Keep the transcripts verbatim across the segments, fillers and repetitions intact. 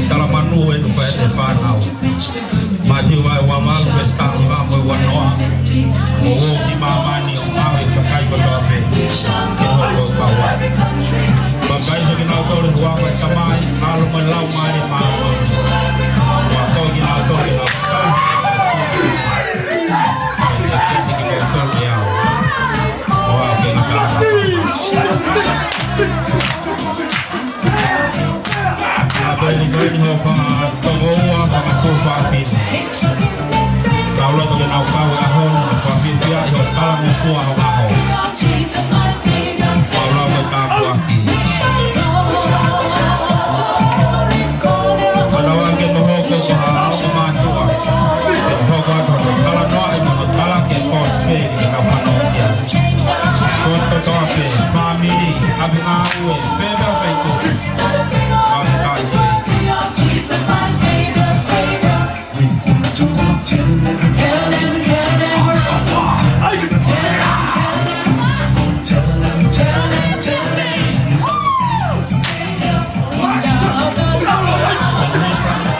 Talamanu ʻe nofo ʻa e fānau. Mātiu vahe uavalu veesi taha hiva mo e uanoa. Mou ō ki māmani ʻo maʻu ʻe he kakai kotoa pē. Ke hoko ʻo kau ai. Papitaiso kinautolu ʻi he huafa ʻo e Tamai, ʻAlo mo e Laumālie Māʻoniʻoni. Ua ko kinautolu ke nau kau. Ke kete kinautolu ke au. ʻO aʻu ke ngata. Ka peli ko eni hoʻo fanga tokoua, fanga tuofāfine. Kau loto ke nau kau he ʻaho ni, mo fakafiefia ʻi hoʻo talangofua ho ʻaho. Kau lau mo e tāpuaki. Manavahē ke nau hoko ko ha ongo mātuʻa. Ke nau hoko atu hono talanoaʻi mo hono talaki e kosipeli ke nau fanongo ki ai. Ko e kotoa pē, fāmili, ʻapi ngāue, pea pea feituʻu. Fakafetaʻi ki he ʻEiki.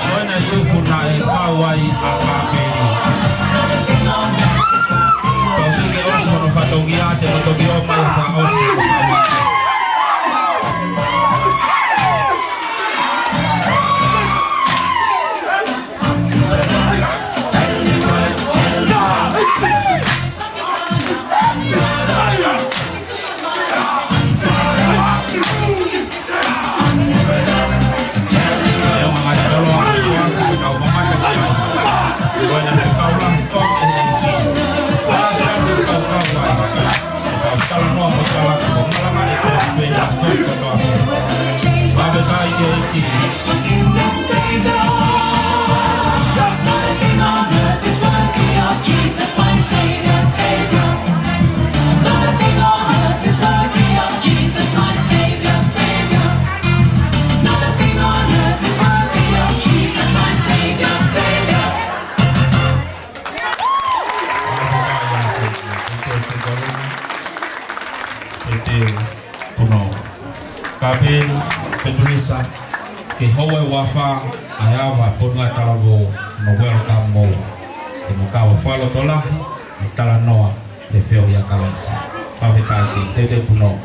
Ko ena e ufu naʻe kau ai ʻa Kapeli. Tau sike ʻosi hono fatongia, te mo toki ō mai ʻo fakaʻosi. Fakafetaʻi ki he ʻEiki. Nothing on earth is worthy of Jesus, my Savior, Savior. Nothing on earth is worthy of Jesus, my Savior, Savior. Nothing on earth is worthy of Jesus, my Savior, Savior. Kapeli, Petulisa, ke hoko e huafa ʻa e ava Ponuea Talavou, no welcome mo. Ke mo kau fakalotolahi, ʻi he talanoa, he feohi ʻa Kalaisi. Fakafetaʻi ki he Teuteupunou.